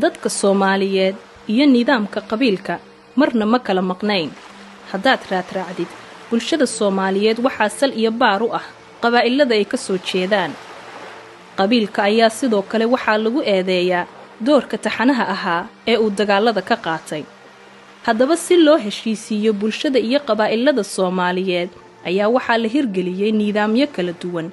Dadka Soomaaliyeed iyo nidaamka qabiilka marna ma kala maqnayn. Haddaad raadraacdid bulshada Soomaaliyeed, waxaa sal iyo baar u ah qabaa'ilada ay ka soo jeedaan. Qabiilka ayaa sidoo kale waxaa lagu eedeeyaa doorka taxanaha ahaa ee uu dagaalada ka qaatay. Haddaba, si loo heshiisiiyo bulshada iyo qabaa'ilada Soomaaliyeed ayaa waxaa la hirgeliyey nidaamyo kala duwan,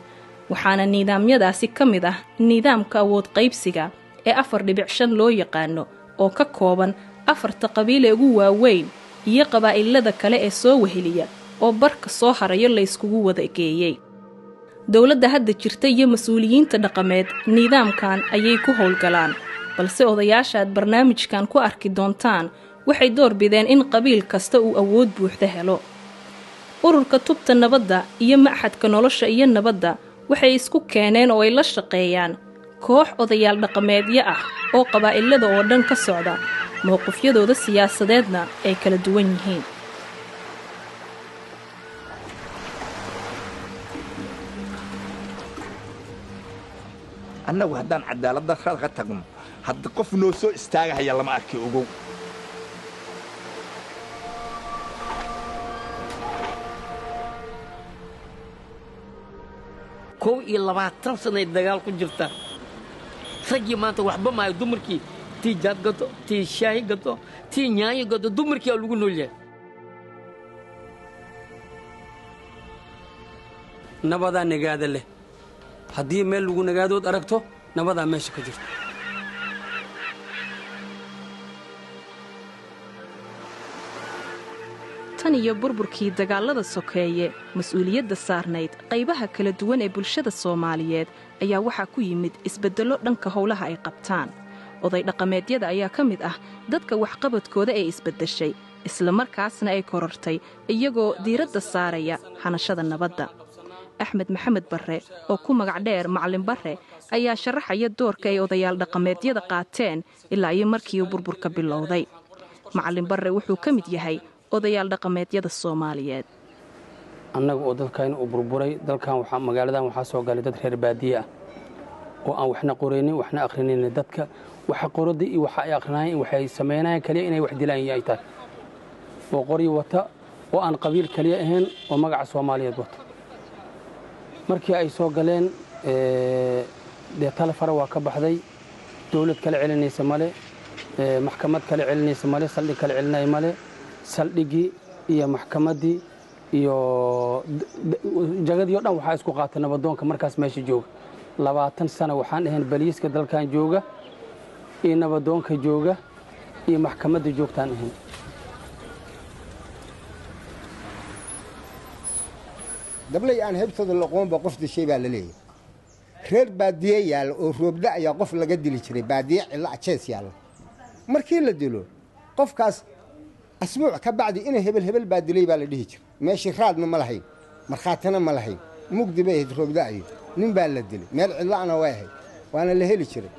waxaana nidaamyadaasi ka mid ah nidaamka awood qaybsiga ee 4.5 loo yaqaano, oo ka kooban afarta qabiil ee ugu waaweyn iyo qabaa'ilada kale ee soo weheliya oo barka soo harayo la yskugu wada geeyey. Dowladda hadda jirta iyo mas-uuliyiinta dhaqameed nidaamkan ayay ku howlgalaan, balse odayaasha aad barnaamijkan ku arki doontaan waxay door bideen in qabiil kasta uu awood buuxda helo. Ururka Tubta Nabadda iyo Machadka Nolosha iyo Nabadda waxay isku keeneen oo ay la shaqeeyaan koox odayaal dhaqameedyo ah oo qabaa'ilada oo dhan ka socda, mowqifyadooda siyaasadeedna ay kala duwan yihiin. Annagu haddaan cadaalad darrada ka tagno, hadda qof noo soo istaagahaya lama arki, ogow. 21 sanay dagaal ku jirta. Raggii maanta waxba maayo. Dumarkii tii jaad gato, tii shaahi gato, tii nyaanyo gato, dumarkii aa lagu nool yahay. Nabadaa nagaada leh. Haddii meel lagu nagaadood aragto, nabadaa meesha ka jirto. Tan iyo burburkii dagaalada sokeeye, mas-uuliyadda saarnayd qaybaha kala duwan ee bulshada Soomaaliyeed ayaa waxaa ku yimid isbeddello dhanka howlaha ay qabtaan. Oday dhaqameedyada ayaa ka mid ah dadka waxqabadkooda ee isbeddeshay, islamarkaasna ay korortay, iyagoo diiradda saaraya hanashada nabadda. Axmed Maxamed Barre oo ku magac dheer Macalin Barre ayaa sharaxaya doorka ay odayaal dhaqameedyada qaateen ilaa iyo markii uu burburka bilowday. Macalin Barre wuxuu ka mid yahay odayaal dhaqameedyada Soomaaliyeed. Annaga oo dadkayna uu burburay, dalkan waxaa magaaladan waxaa soo galay dad reer baadiye ah oo aan waxna qoraynin, waxna akhrinaynin. Dadka waxa qorada iyo waxa ay akhrinaayeen, waxay samaynayaan kaliya inay wax dilaan iyo ay tahay, oo qoryi wata, oo aan qabiil kaliya ahayn, oo magaca Soomaaliyeed wata. Markii ay soo galeen, dee tale fara waa ka baxday. Dowlad kala celinaysa male, maxkamad kala celinaysa male, saldhig kala celinaya male. Saldhiggii iyo maxkamaddii iyo jagadii o dhan waxaa isku qaatay nabadoonka markaas meesha jooga. 20 sano waxaan ahayn baliiska dalkan jooga iyo nabadoonka jooga iyo maxkamadda joogtaan ahayn. Dablay aan hebtooda laqoonba qof dishay baa la leeyahay. Reer baadiye yaalla oo roobda ayaa qof laga dili jiray, baadiye cilla jees yaalla. Markii la dilo qofkaas, asbuuc ka bacdi ina hebel hebel baa dilay baa la dhihi jiray. Meeshii raadna ma lahayn, markhaatina ma lahayn, mugdi bay ahayd, roobda'ayo, nin baa la dilay meel cidla'ana way ahayd, waana la heli jiray.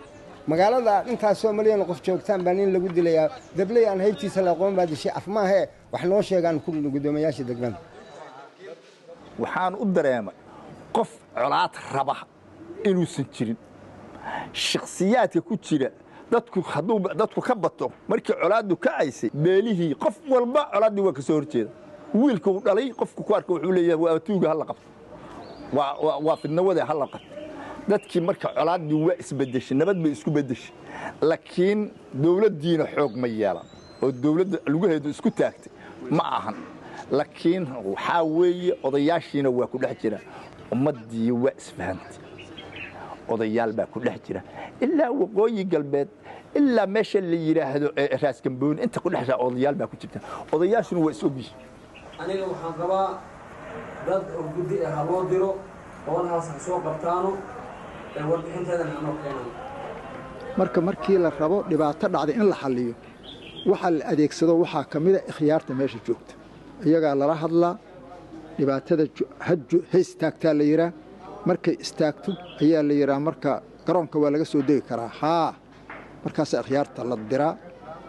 Magaalada intaasoo malyan qof joogtaan baa nin lagu dilayaa, dabley aan haybtiisa la aqoon baa dishay. Af maahee wax noo sheegaan ku guddoomiyaasha degmada. Waxaan u dareemay qof colaad raba inuusan jirin. Shakhsiyaadka ku jira dadku, hadduu dadku ka bato, markii colaaddu kacaysay beelihii, qof walba colaaddii waa ka soo horjeeda. Wiilka uu dhalay qofku ku arka wuxuu leeyahay waa tuuga, ha la qabto, waa fidnawade, ha la qabto. Dadkii marka colaaddii waa isbeddeshay, nabad bay isku beddeshay, laakiin dowladdiina xoog ma yeelan oo dowladda lugaheedu isku taagtay ma ahan. Laakiin waxaa weeye odayaashiina waa ku dhex jira, ummaddii waa isfahantay, odayaal baa ku dhex jira ilaa Waqooyi Galbeed, ilaa meesha la yidhaahdo Raasgambooni, inta ku dhex jira odayaal baa ku jirta. Odayaashuna waa is ogyihiin. Aniga waxaan qabaa dad oo guddi ah ha loo diro, oolahaas ha soo qabtaano, ee warbixinteedana hanoo keenaan. Marka markii la rabo dhibaato dhacday in la xalliyo, waxa la adeegsado waxaa ka mida ikhyaarta meesha joogta. Iyagaa lala hadlaa, dhibaatada ha istaagtaa la yidhaa. Markay istaagto ayaa la yidhaa marka garoonka waa laga soo degi karaa. Haa, markaasaa ikhyaarta la diraa,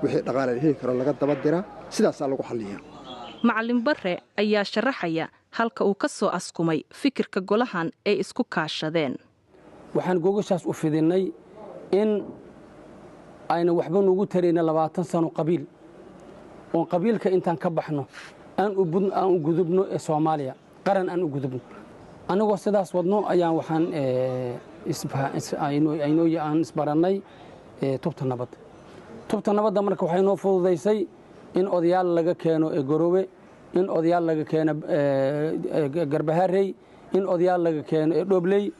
wixii dhaqaale la heli karo laga daba diraa, sidaasaa lagu xalliyaa. Macalin Barre ayaa sharaxaya halka uu ka soo askumay fikirka golahan ay isku kaashadeen. Waxaan gogashaas u fidinnay in Ayna waxba nugu tarayna 20 sano qabiil oon qabiilka intaan ka baxno aan u gudubno ee Soomaaliya qaran aan u gudubno. Anagoo sidaas wadno ayaan waxaan aan isbarannay tubta nabadda. Tubta nabadda marka waxay noo fududaysay in odayaal laga keeno Garoowe, in odayaal laga keeno Garbaharey, in odayaal laga keeno Dhobley.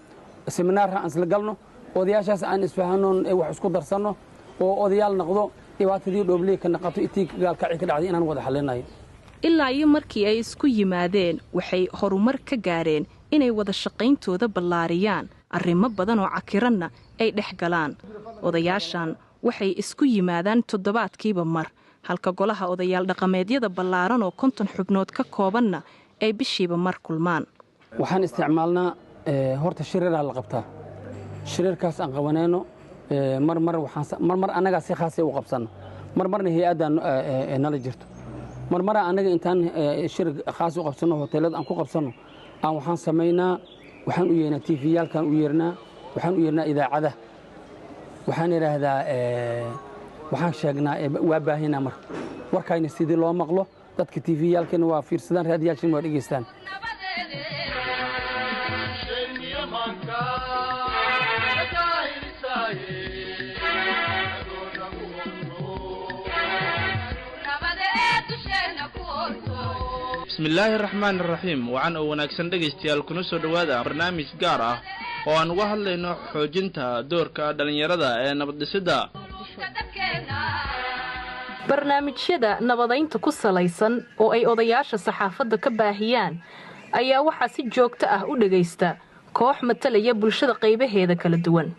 Seminaarha aan isla galno, odayaashaas aan isfahanno, wax isku darsanno oo odayaal noqdo, dhibaatadii Dhobley ka naqato itii Gaalkacii ka dhacday inaan wada xallinayo. Ilaa iyo markii ay isku yimaadeen waxay horumar ka gaareen inay wada shaqayntooda ballaariyaan, arrimo badan oo cakiranna ay dhex galaan. Odayaashan waxay isku yimaadaan toddobaadkiiba mar, halka golaha odayaal dhaqameedyada ballaaran oo 50 xubnood ka koobanna ay bishiiba mar kulmaan. Waxaan isticmaalnaa horta shiriraa la qabtaa. Shiriirkaas aan qabanayno marmar marmar annagaa si khaasay u qabsanno, marmarna hay-addan nala jirto, marmara annaga intaan shir khaas u qabsanno hoteelada aan ku qabsanno aan waxaan samaynaa, waxaan u yeernaa TV-yaalkaan u yeernaa, waxaan u yeernaa idaacadaha, waxaan idhaahdaa, waxaan sheegnaa, waa baahinaa marka warkayna sidii loo maqlo. Dadka TV-yaalkeena waa fiirsadaan, raadiyaashiina waa dhegeystaan. Bismillaahi raxmaan raxiim. Wacan oo wanaagsan dhegaystayaal, kuna soo dhowaada barnaamij gaar ah oo aan uga hadlayno xoojinta doorka dhallinyarada ee nabaddhisidda. Barnaamijyada nabadaynta ku salaysan oo ay odayaasha saxaafadda ka baahiyaan ayaa waxaa si joogto ah u dhegaysta koox matalaya bulshada qaybaheeda kala duwan.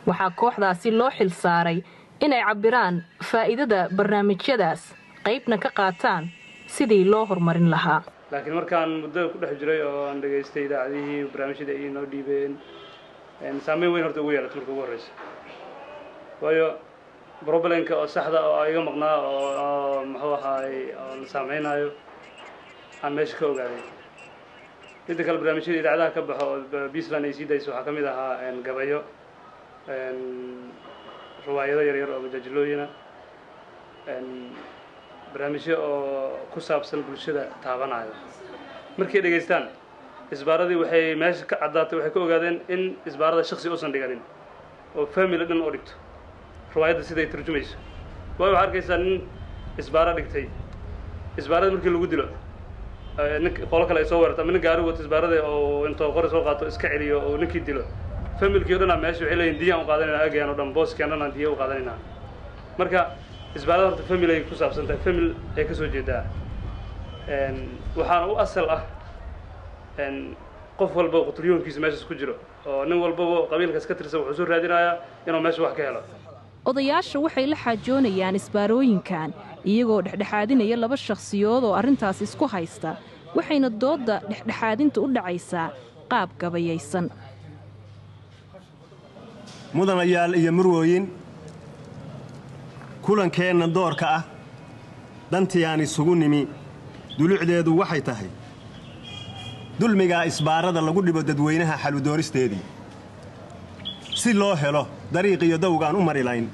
Waxaa kooxdaasi loo xil saaray inay cabbiraan faa'iidada barnaamijyadaas, qaybna ka qaataan sidii loo horumarin lahaa. Laakiin markaan muddo ku dhex jiray oo aan dhegaystay idaacadihii barnaamijyada ay noo dhiibeen, saameyn weyn horta ugu yeelatay marka ugu horreysa, waayo problemka oo saxda oo iga maqnaa oo muxuu ahaay oo la saameynayo aan meesha ka ogaaday. Midda kale, barnaamijyada idaacadaha ka baxo oo Puntland ay sii dayso waxaa ka mid ahaa gabayo, riwaayado yaryar oo majaajilooyina, barnaamijyo oo ku saabsan bulshada taabanayo. Markay dhegaystaan isbaaradii waxay meesha ka caddaatay, waxay ka ogaadeen in isbaarada shaksi uusan dhiganin oo family dhan oo dhigto riwaayadda siday turjumayso. Waayo waxaa arkaysaa nin isbaaro dhigtay, isbaarada markii lagu dilo nin qolo kale ay soo weerarto ama nin gaari wato isbaarada oo intoo qori soo qaato iska celiyo oo ninkii dilo, familkii o dhan aa meesha waxay leeyihin diyaan u qaadanayna, agayaan o dhan booskian dhan aan diya u qaadanaynaa. Marka isbaarada horta family ay ku saabsan tahay, family ay ka soo jeedaa, waxaana u asal ah qof walba quturyoonkiisa meeshaas ku jiro oo nin walbaba qabiilkaas ka tirsan wuxuu soo raadinayaa inuu meesha wax ka helo. Odayaasha waxay la xaajoonayaan isbaarooyinkan iyagoo dhexdhexaadinaya laba shakhsiyood oo arrintaas isku haysta, waxayna doodda dhexdhexaadinta u dhacaysaa qaab gabayaysan. Mudanayaal iyo murwooyin, kulankeenna doorka ah dantii aan isugu nimi dulucdeedu waxay tahay dulmigaa isbaarada lagu dhibo dadweynaha xaludoonisteedii, si loo helo dariiq iyo dawgaan u mari layn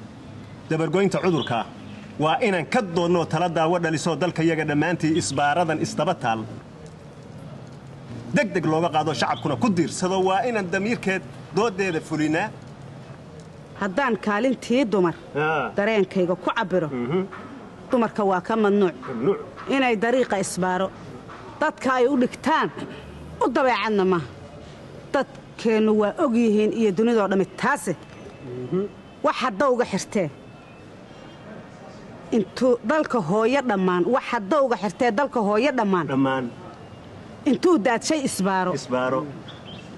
dabargoynta cudurkaa. Waa inaan ka doodnoo tala daawo dhalisoo dalkayaga dhammaantii isbaaradan isdaba taal deg deg looga qaado, shacabkuna ku diirsado. Waa inaan damiirkeed dooddeeda fulinaa. Haddaan kaalintii dumar dareenkayga ku cabbiro, dumarka waa ka mamnuuc inay dariiqa isbaaro dadka ay u dhigtaan, u dabeecadna maaha. Dadkeennu waa og yihiin iyo dunidoo dhammi taase. Wax hadda uga xirteen intuu dalka hooyo dhammaan, wax hadda uga xirtee dalka hooyo dhammaan intuu daadshay isbaaro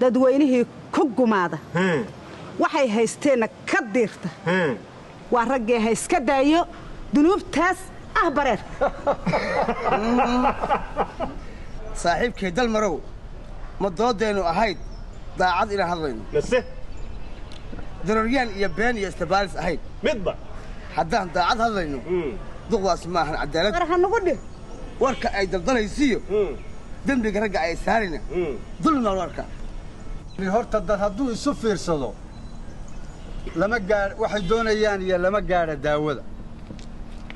dadweynihii ku gumaada, waxay haysteenna ka diirta, waa raggee ha iska daayo dunuubtaas ah bareer. Saaxiibkay Dalmarow, ma dooddeennu ahayd daacad inaan hadlayno mase daroryaan iyo been iyo istabaalis ahayd? Midba. Haddaan daacad hadlayno, duqdaas ma ahan cadaalad. War hanugu dhih. Warka ay daldalaysiiyo dembiga ragga ay saarina dulmi baan u arkaa. Horta dad hadduu isu fiirsado Lama gaa waxay doonayaan iyo lama gaadha daawada.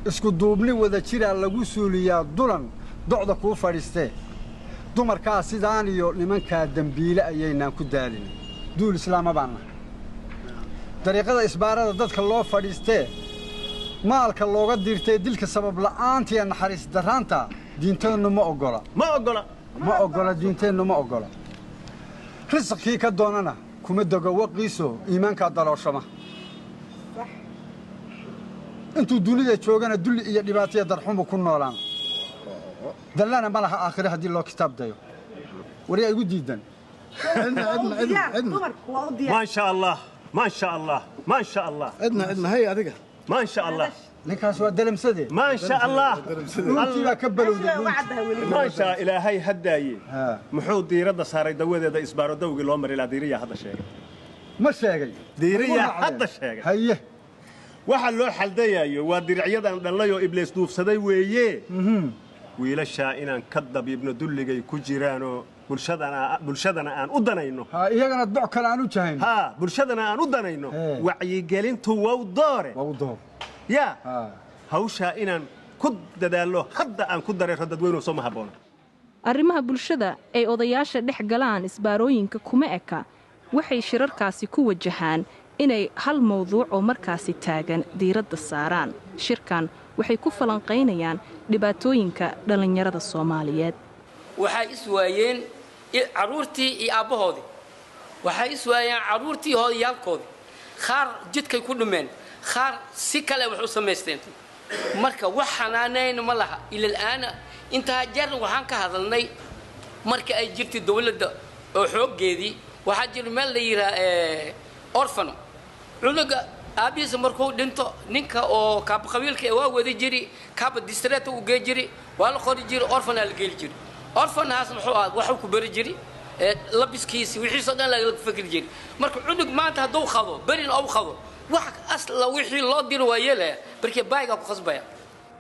Isku duubni wada jiraa lagu suuliyaa dulan docda kuu fadhiistee. Dumarkaa sidaan iyo nimankaa dembiile ayaynaan ku daalin, duul islaama baan nahay. Dariiqada isbaarada dadka loo fadhiistee, maalka looga diirtay, dilka sabab la'aanta iyo naxariis darraanta diinteennu ma oggola. Ma oggola. Ma oggola, diinteennu ma oggola. Risqkii ka doonana kuma dego waqiiso, iimaankaa dalooshama. Intuu dunida joogana dulli iyo dhibaataya darxumu ku noolaan, dallana ma laha aakhire haddii loo kitaab dayo. Waryaa igu diidan? Maa sha Allah, maa sha Allah, maa sha Allah. Cidna, cidna hay adiga. Maa sha Allah. Ninkaas waa dalamsade. Maa sha Allah. Dhuuntii baa ka balowday. Maa sha Ilaahay haddaaye. Muxuu diiradda saaray dawadeeda isbaaro dawgii loo mari lahaa? Diiriya hadda sheegay. Ma sheegay? Diiriya hadda sheegay. Haye. Waxa loo xaldayayo waa diricyadan dhallay oo Ibliis duufsaday weeye. Wiilashaa inaan ka dabiibno dulligay ku jiraanoo bulshadana aan u danayno. Iyagana doc kale aan u jahayn. Ha, bulshadana aan u danayno. Wacyigelintu wow doore. Wow door. Ya hawshaa inaan ku dadaallo hadda aan ku dareero dadweynuhu soo ma habboona? Arrimaha bulshada ay odayaasha dhex galaan isbaarooyinka kuma eka. Waxay shirarkaasi ku wajahaan inay hal mawduuc oo markaasi taagan diiradda saaraan. Shirkan waxay ku falanqaynayaan dhibaatooyinka dhallinyarada Soomaaliyeed. Waxay is waayeen carruurtii iyo aabbahoodii, waxay is waayeen carruurtii hooyayaalkoodii. Qaar jidkay ku dhumeen, qaar si kale wax u samaysteen. Marka wax xanaanayn ma laha ilal'aana. Intaa jeerna waxaan ka hadalnay marka ay jirtay dowladda oo xooggeedii, waxaa jira meel la yidhaha orfano. Cunuga aabbihiisa markuu dhinto, ninka oo kaaba qabiilka waa wadi jiri, kaaba distreta u gee jiri, waa la qori jiri, orfanaa la geeli jiri. Orfanhaas muxuu ahaa? Waxuu ku beri jiri labiskiisi, wixiisoo dhan lagala fikri jiri. Marka cunug maanta hadduu qado, berina ou qado, wax asla wixii loo diro waa yeelaya, markii baayigaa ku khasbaya.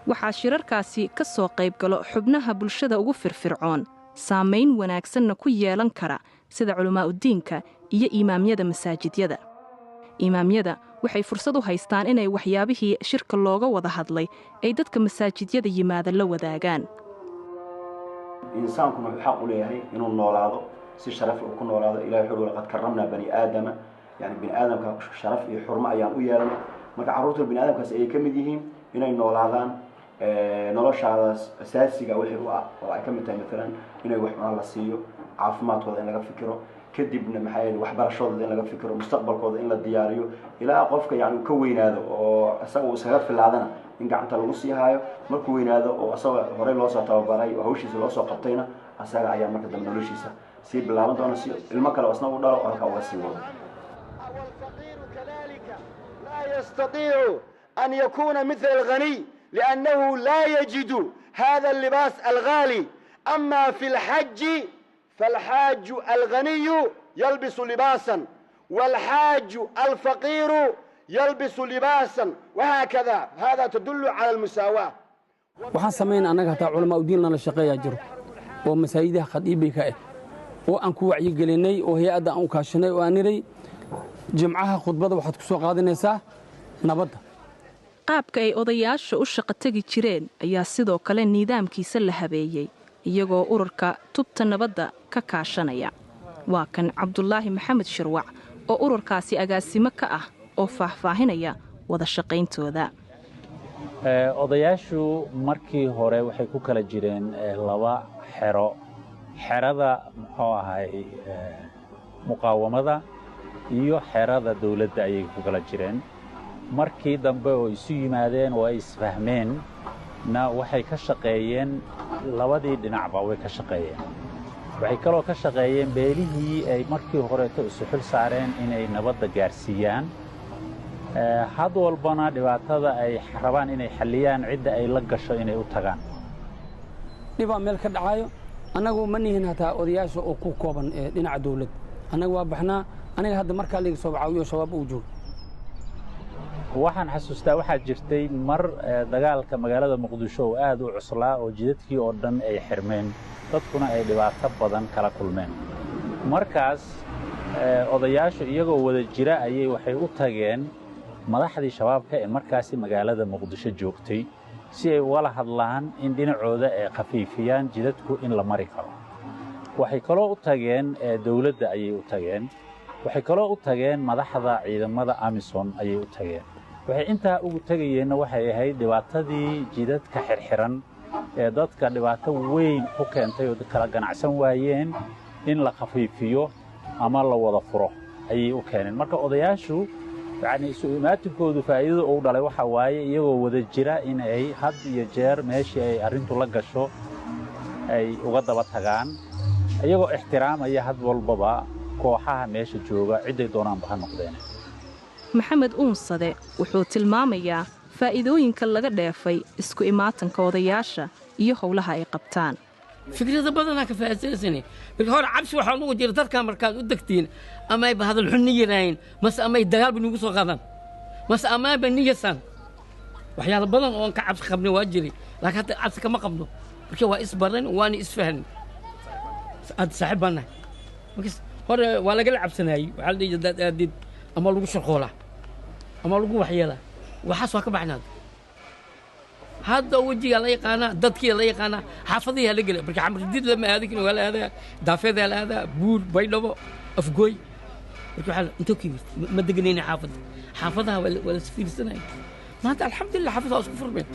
Waxaa shirarkaasi ka soo qayb galo xubnaha bulshada ugu firfircoon, saamayn wanaagsanna ku yeelan kara, sida culammaa'udiinka iyo imaamyada masaajidyada. Imaamyada waxay fursad u haystaan inay waxyaabihii shirka looga wada hadlay ay dadka masaajidyada yimaada la wadaagaan. Insaankuna wuxuu xaq u leeyahay inuu noolaado, si sharaf uu ku noolaado. Ilahi wuxuu: "Laqad karramnaa bani aadama." Yani bini aadamka sharaf iyo xurmo ayaan u yeelnay. Marka carruurta bini aadamkaas ayay ka mid yihiin inay noolaadaan, noloshaadaas asaasiga wixii u ah oo ay ka mid tahay maalan inay wax cunaan la siiyo, caafimaadkooda in laga fikiro, kadibna maxaa yeele waxbarashadooda in laga fikiro, mustaqbalkooda in la diyaariyo, ilaa qofka yani uu ka weynaado oo isaga uu iskaga filaadana in gacanta lagu sii haayo. Markuu weynaado oo isaga horey loosoo tababaray oo hawshiisa loosoo qabtayna, asaga ayaa marka dambe noloshiisa sii bilaaban doona, si ilmo kale oo isna u dhalo oo halkaa uga sii wado. لا يستطيع أن يكون مثل الغني لأنه لا يجد هذا اللباس الغالي. أما في الحج فالحاج الغني يلبس لباسا والحاج الفقير يلبس لباسا، وهكذا، هذا تدل على المساواة. Waxaan samayn annaga hataa culamaa udiin lana shaqeeyaa jiro oo masaajidaha khadiibiga ah oo aan ku wacyigelinay oo hay-adda aan u kaashanay oo aan niray: jimcaha khudbadda waxaad ku soo qaadanaysaa nabadda. Qaabka ay odayaasha u shaqo tegi jireen ayaa sidoo kale nidaamkiisa la habeeyey, iyagoo ururka Tubta Nabadda ka kaashanaya. Waa kan Cabdulaahi Maxamed Shirwac oo ururkaasi agaasimo ka ah oo faahfaahinaya wada shaqayntooda. Odayaashu markii hore waxay ku kala jireen laba xero: xerada muxuu ahay muqaawamada iyo xerada dawladda ayay ku kala jireen. Markii dambe oo isu yimaadeen oo ay isfahmeen na waxay ka shaqeeyeen labadii dhinacba way ka shaqeeyeen. Waxay kaloo ka shaqeeyeen beelihii ay markii horeeto isu xil saareen inay nabadda gaarsiiyaan. Had walbana dhibaatada ay rabaan inay xalliyaan cidda ay la gasho inay u tagaan. Dhibaa meel ka dhacayo, annagu ma nihin hataa odayaasha oo ku kooban dhinaca dawladda. Annaga waa baxnaa. Aniga hadda markaa liiga soo caawiyo Shabaab uu joogo. Waxaan xasuustaa waxaa jirtay mar dagaalka magaalada Muqdisho oo aad u cuslaa oo jidadkii oo dhan ay xirmeen, dadkuna ay dhibaato badan kala kulmeen. Markaas Odayaashu iyagoo wada jira ayay waxay u tageen madaxdii Shabaabka ee markaasi magaalada Muqdisho joogtay si ay ugala hadlaan in dhinacooda ay khafiifiyaan jidadku in la mari karo. Waxay kaloo u tageen dowladda ayay u tageen, waxay kaloo u tageen madaxda ciidamada AMISOM ayay u tageen. Waxay intaa ugu tegayeenna waxay ahayd dhibaatadii jidadka xirxiran ee dadka dhibaato weyn ku keentay oo kala ganacsan waayeen in la khafiifiyo ama la wada furo ayay u keeneen. Marka odayaashu yacni isu imaatinkoodu faa'iidada uu dhalay waxa waaye iyagoo wada jira in ay had iyo jeer meeshii ay arrintu la gasho ay uga daba tagaan, iyagoo ixtiraamaya had walbaba kooxaha meesha jooga cidday doonaanba ha noqdeen. Maxamed Uunsade wuxuu tilmaamayaa faa'iidooyinka laga dheefay isku imaatanka odayaasha iyo howlaha ay qabtaan. Fikrada badanaa ka faa'iidaysanay. Marka hore cabsi waxaa nugu jira dadka markaad u degtiin amayba hadal xun ni yiraahin, mase amay dagaalba nugu soo qaadaan, mase amaanba niyasaan. Waxyaalo badan oon ka cabsi qabnay waa jiray, laakiin hadda cabsi kama qabno. Marka waa isbaran waana isfahanay, hadda saaxiib baan nahay. Markas hore waa lagala cabsanayey, waxaa la dhihi hadaad aadid ama lagu shaqoolaa ama lagu waxyeelaa, waxaas waa ka baxnaad. Hadda wejigaa la yaqaanaa, dadkii la yaqaanaa, xaafadihi la gelay. Marka Xamardid lama aadi karin, waa la aadaa Daafeedaa la aadaa, Buur, Baydhabo, Afgooy. Marka waxaa intoo ka yimid ma deganayna xaafadda, xaafadaha waa la isfiirsanaya. Maanta alxamdulillah xaafadaha waa isku furmeen.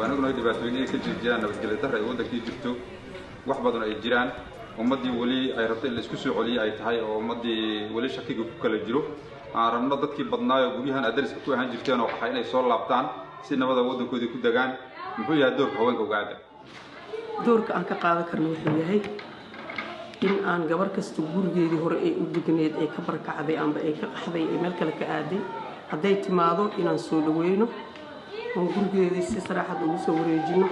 Anaguna ay dhibaatooyin ay ka jiri jiraan, nabadgelyo darra ay waddankii jirto, wax badan ay jiraan, ummaddii weli ay rabto in la isku soo celiyo ay tahay, oo ummaddii weli shakiga ku kala jiro. Aan rabno dadkii badnaayoo guryahan adariska ku ahaan jirteen oo qaxay inay soo laabtaan si nabada waddankoodii ku degaan. Muxuu yahay doorka haweenka ugaada? Doorka aan ka qaadan karno wuxuu yahay in aan gabar kasta gurigeedii hore ay u degneed ay ka barakacday amba ay ka qaxday ay meel kale ka aaday hadday timaado inaan soo dhaweyno oon gurigeedii si saraaxad ugu soo wareejino,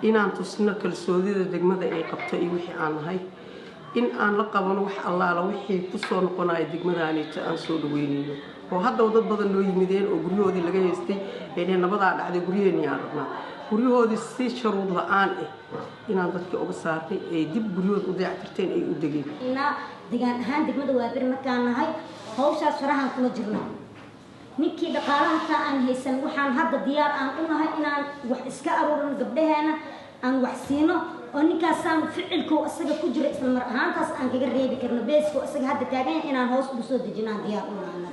inaan tusno kalsoonida degmada ay qabto iyo wixii aan nahay, in aan la qabano wax allaala wixii ku soo noqonaya degmadaanita aan soo dhaweynayno. Oo haddaba dad badan noo yimideen oo guryahoodii laga haystay ay dheheen nabadaa dhacday guryaheenni aan rabnaa. Guryahoodii si sharuud la-aan ah inaan dadkii uga saarnay ay dib guryahooda u dayactirteen ay u degeen. Degaan ahaan degmada Waaberi markaan nahay hawshaas farahaan kula jirna. Ninkii dhaqaalaha taa aan haysan waxaan hadda diyaar aan u nahay inaan wax iska aruurino, gabdhaheena aan wax siino, oo ninkaasaan ficilkow isaga ku jiro isla mar ahaantaas aan kaga reebi karno beesko isaga hadda taagan inaan hoos ugu soo dejino aan diyaar u nahay.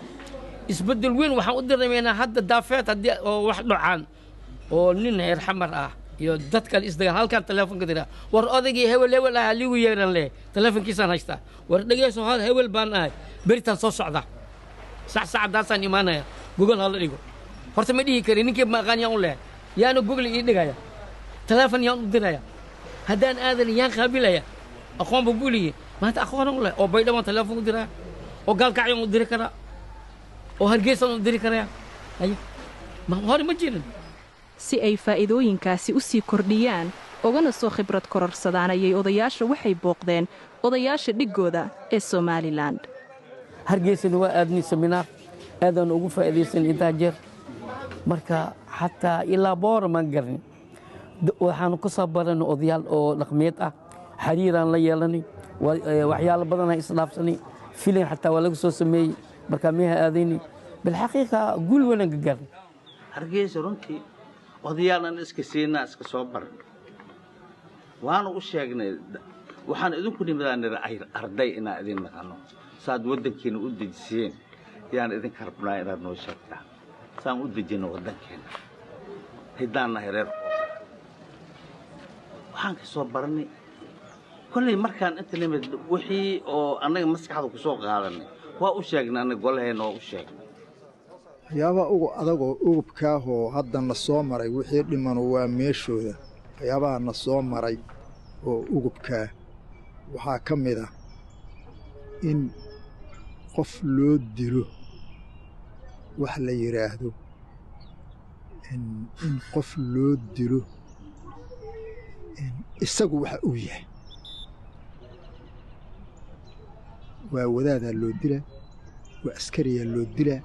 Isbeddel weyn waxaan u dareemaynaa hadda Daafeed haddii oo wax dhocaan oo nin heer Xamar ah iyo dad kale isdagaan, halkaan teleefonka diraa, war odaygii hebel hebel ah liigu yeeran leh, teleefonkiisaan haystaa, war dhegeyso hebel baan ahay, beritaan soo socda sax saacadaasaan imaanaya, gogol hala dhigo. Horta ma dhihi karin ninkii ma aqaan yaan u lehay, yaana gogol ii dhigaya, teleefon yaan u diraya, haddaan aadan yaan qaabilaya, aqoonba buliyi. Maanta aqoonan u leh oo Baydhabaan teleefon u diraya, oo Gaalkacyaan u diri karaa, oo Hargeysaan u diri karaya. Haye, ma hore ma jirin. Si ay faa'iidooyinkaasi u sii kordhiyaan ugana soo khibrad kororsadaan ayay odayaasha waxay booqdeen odayaasha dhiggooda ee Somalilan. Hargeysana waa aadnay seminaar, aadaan ugu faa'iidaysan intaa jeer. Marka xataa ilaa Boora maan garnin, waxaanu ka soo baranay odayaal oo dhaqmeed ah, xiriiraan la yeelanay, waxyaalo badanaa isdhaafsanay, filin xataa waa laga soo sameeyey. Markaa miyaha aadaynay bilxaqiiqa guul weynaan ka gaarnay. Hargeysa runtii odayaalan iska siinaa iska soo baran, waana u sheegnay waxaan idinku nimidaan niri arday inaan idin naqano, saad waddankeena u dejiseen yaan idinka rabnaa inaad noo sheegtaan saan u dejino waddankeena haddaan nahay reer. Waxaan ka soo baranay Kolley markaan inta nimid, wixii oo annaga maskaxda ku soo qaadanay waa u sheegnay, annaga golaheenna waa u sheegnay. Waxyaabaha ugu adagoo ugubkaahoo hadda na soo maray, wixii dhimanu waa meeshooda, waxyaabaha na soo maray oo ugubkaa waxaa ka mid ah in qof loo dilo wax la yidhaahdo in qof loo dilo isagu waxa uu yahay. Waa wadaadaa loo dilaa, waa askariyaa loo dilaa,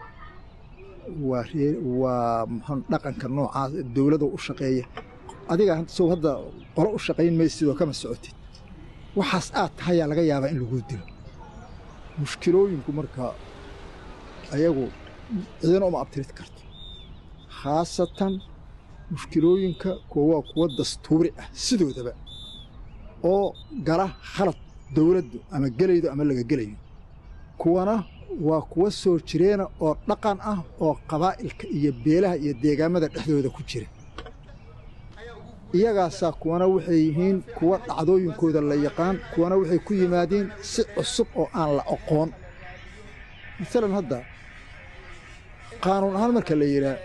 waa reer, waa muxuu dhaqanka noocaas dowladda u shaqeeya. Adiga sow hadda qolo u shaqayn maysid oo kama socotid, waxaas aad tahayaa laga yaabaa in laguu dilo. Mushkilooyinku marka ayagu cidina uma abtirid karto, khaasatan mushkilooyinka kuwa waa kuwa dastuuri ah sidoodaba oo gala khalad dowladdu ama gelaydo ama laga gelayo, kuwana waa kuwa soo jireena oo dhaqan ah oo qabaa'ilka iyo beelaha iyo deegaamada dhexdooda ku jira. Iyagaasaa kuwana waxay yihiin kuwa dhacdooyinkooda la yaqaan, kuwana waxay ku yimaadeen si cusub oo aan la aqoon. Masalan hadda qaanuun ahaan marka la yidhaah,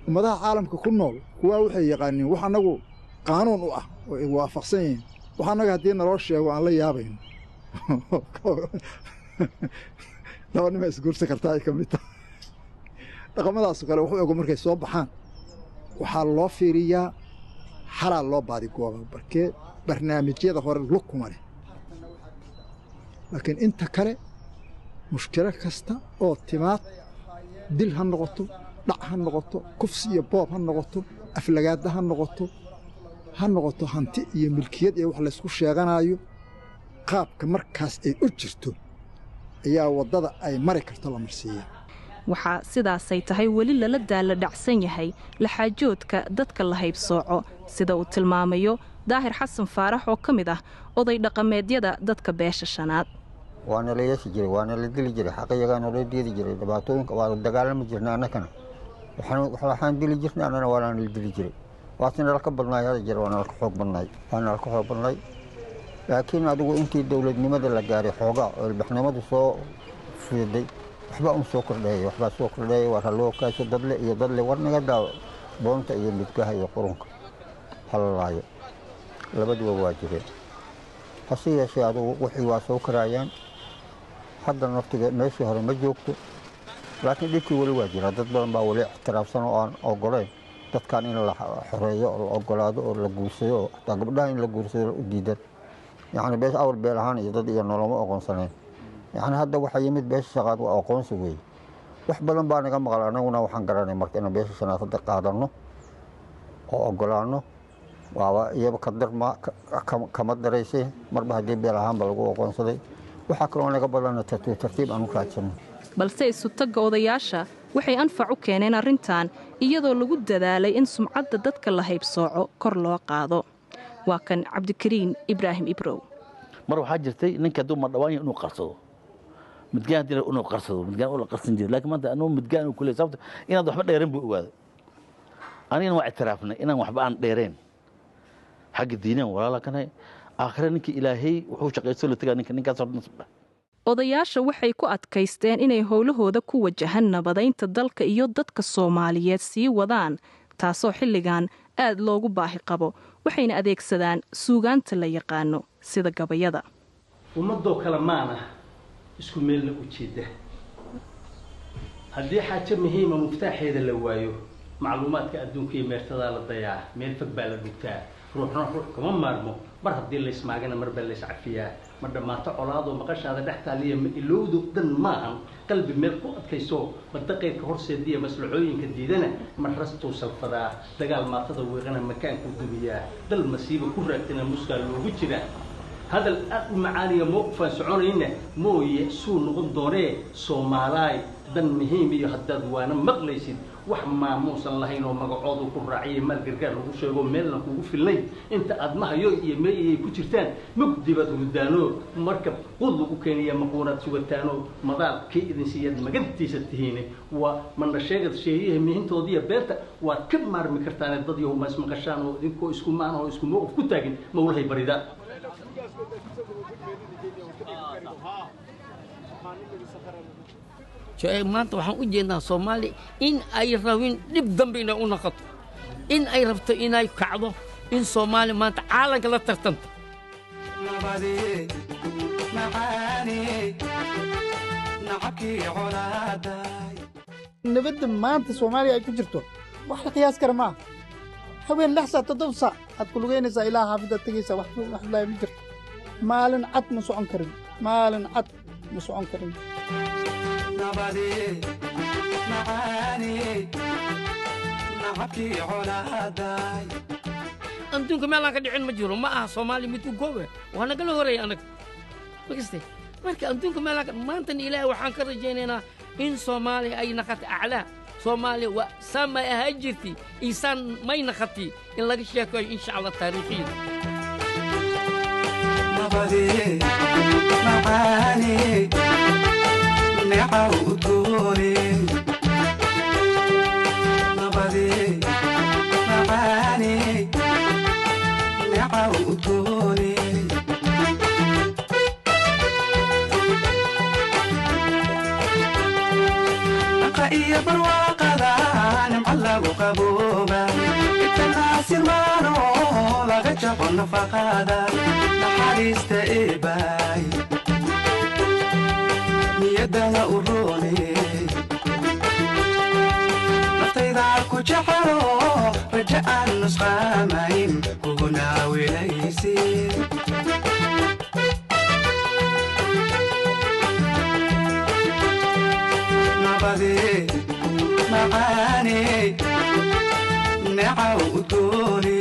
ummadaha caalamka ku nool kuwaa waxay yaqaaniin wax annagu qaanuun u ah oo ay waafaqsan yihiin, wax annaga haddii naloo sheego aan la yaabayno. Laba nima isguursan kartaa ay ka mid tahay dhaqamadaasoo kale. Waxu ego markay soo baxaan waxaa loo fiiriyaa, xalaa loo baadigoobaa, barkee barnaamijyada hore lukuma leh. Laakiin inta kale mushkilo kasta oo timaad, dil ha noqoto, dhac ha noqoto, kufsi iyo boob ha noqoto, aflagaada ha noqoto, ha noqoto hanti iyo milkiyad iyo wax laysku sheeganaayo, qaabka markaas ay u jirto ayaa waddada ay mari karto la marsiiyaa. Waxaa sidaasay tahay weli lala daala dhacsan yahay laxaajoodka dadka la haybsooco, sida uu tilmaamayo Daahir Xasan Faarax oo ka mid ah oday dhaqameedyada dadka beesha shanaad. Waana la yeesi jiray, waana la dili jiray, xaqiyagaana loo diidi jiray, dhibaatooyinka waanu dagaalami jirnay annakana, waxaan dili jirnay annana waana la dili jiray. Waase nalka badnaay hada jeer, waa nalka xoog badnaay, waa nalka xoog badnaay. Laakiin adigu intii dowladnimada la gaaray xoogaa oo ilbaxnimadu soo fiiday, waxbaa un soo kordheeyay, waxbaa soo kordheeyay. Waa loo kaasho dadle iyo dadle, war naga daawo boonta iyo midgaha iyo qurunka halalaayo, labaduba waa jireen. Hase yeeshee adigu wixii waa soo karaayaan hadda, naftiga meeshii hore ma joogto, laakiin dhibkii weli waa jiraa. Dad badan baa weli ictiraafsan oo aan ogolayn dadkan in la xoreeyo oo la ogolaado oo la guursado, oo xataa gabdhaha in la guursado u diidan. Yacni beesha awal beel ahaan iyo dad iyo noloma oqoonsanayn, yacni hadda waxaa yimid beesha shaqaad waa aqoonsi weeye. Wax badan baa naga maqal, annaguna waxaan garanay marka inaan beesha shanaad hadda qaadanno oo ogolaanno, waaba iyaba ka darma kama daraysay marba haddii beel ahaanba lagu oqoonsaday. Waxaa kaloo naga badana tartiib tartiib aan u raadsanno. Balse isutagga odayaasha waxay anfac u keeneen arrintan, iyadoo lagu dadaalay in sumcadda dadka la haybsooco kor loo qaado. Waa kan Cabdikariin Ibraahim Ibrow. Mar waxaa jirtay ninka hadduu madhawaan yahay inuu qarsado midgaan, haddii inuu qarsado midgaan uu la qarsan jiray, laakiin maanta anuu midgaan uu kuleeyahay, sababta inaad waxba dheereen buu ogaaday. Anigana waa ictiraafnay inaan waxba aan dheereen xagga diineen walaala kanahay, aakhire ninkii Ilaahay wuxuu shaqaysto la tegaa ninka ninkaas horta. Odayaasha waxay ku adkaysteen inay howlahooda ku wajahan nabadaynta dalka iyo dadka Soomaaliyeed sii wadaan, taasoo xilligan aad loogu baahi qabo, waxayna adeegsadaan suugaanta la yaqaano sida gabayada. Ummadoo kale maana isku meelna u jeeda. Haddii xaajo muhiima muftaaxeeda la waayo, macluumaadka adduunka iyo meertadaa la dayaa, meel fog baa la dhugtaa. Ruuxna ruux kama maarmo, mar haddii laysmaagana mar baa layscafiyaa. Ma dhammaato colaadoo maqashaada dhex taaliya, ma ilowdo dan maahan qalbi meel ku adkayso. Madaqaydka horseediya maslaxooyinka diidana, ma rastuu salfadaa dagaal maatada wiiqana, makaankuu dumiyaa dal masiiba ku raagtana, muskaa loogu jiraa hadal aad u macaaniya mowqifaan soconayna mooye suu noqon doonee. Soomaalaay, dan muhiim iyo haddaad waana maqlaysid, wax maamuusan lahayn oo magacoodu ku raaciyay, maal gargaar lagu sheego meelna kugu filnayn, inta aad mahayo iyo meeyay ku jirtaan mugdi baad hurdaano, markab quud lagu keenaya maquunaad sugataano, madaal kii idin siiyaad magantiisa tihiine. Waa mana sheegad sheeyaha mihintoodiiyo beerta waad ka maarmi kartaane, dad yahow ma ismaqashaan oo idinkoo isku maan oo isku mowqif ku taagin mawlahay barida. Maanta waxaan u jeednaa Soomaali in ay rabin dhib dambe inay u noqoto, in ay rabto inay kacdo, in Soomaali maanta caalamka la tartanto. Nabadda maanta Soomaaliya ay ku jirto wax la qiyaas kara maaha. Haween 6 saac, 7 saac aad ku lugeynaysaa ilaa xaafadaad tegaysaa, wax wax laa ma jirto. Maalin cad ma socon karin, maalin cad ma socon karin. Adduunka meel aan ka dhicin ma jiro. Ma aha Soomaali mid u goobe, waa nagala horeeya annaga makaste. Marka adduunka meel aan ka maantana Ilaahay waxaan ka rajaynaynaa in Soomaaliya ay naqato aclaa. Soomaaliya waa saan may ahaa jirti isaan may naqati in laga sheekeeyo insha Allah taariikhiyada. Iyo barwaaqada nimco lagu qabooba itanaasirmaano laga jabo nafaqada naxariista eebaay niyadana u roone naftayda ku jecelo raja aan nusqaamayn kuguna wilaysid. Macaane necaw udgoone.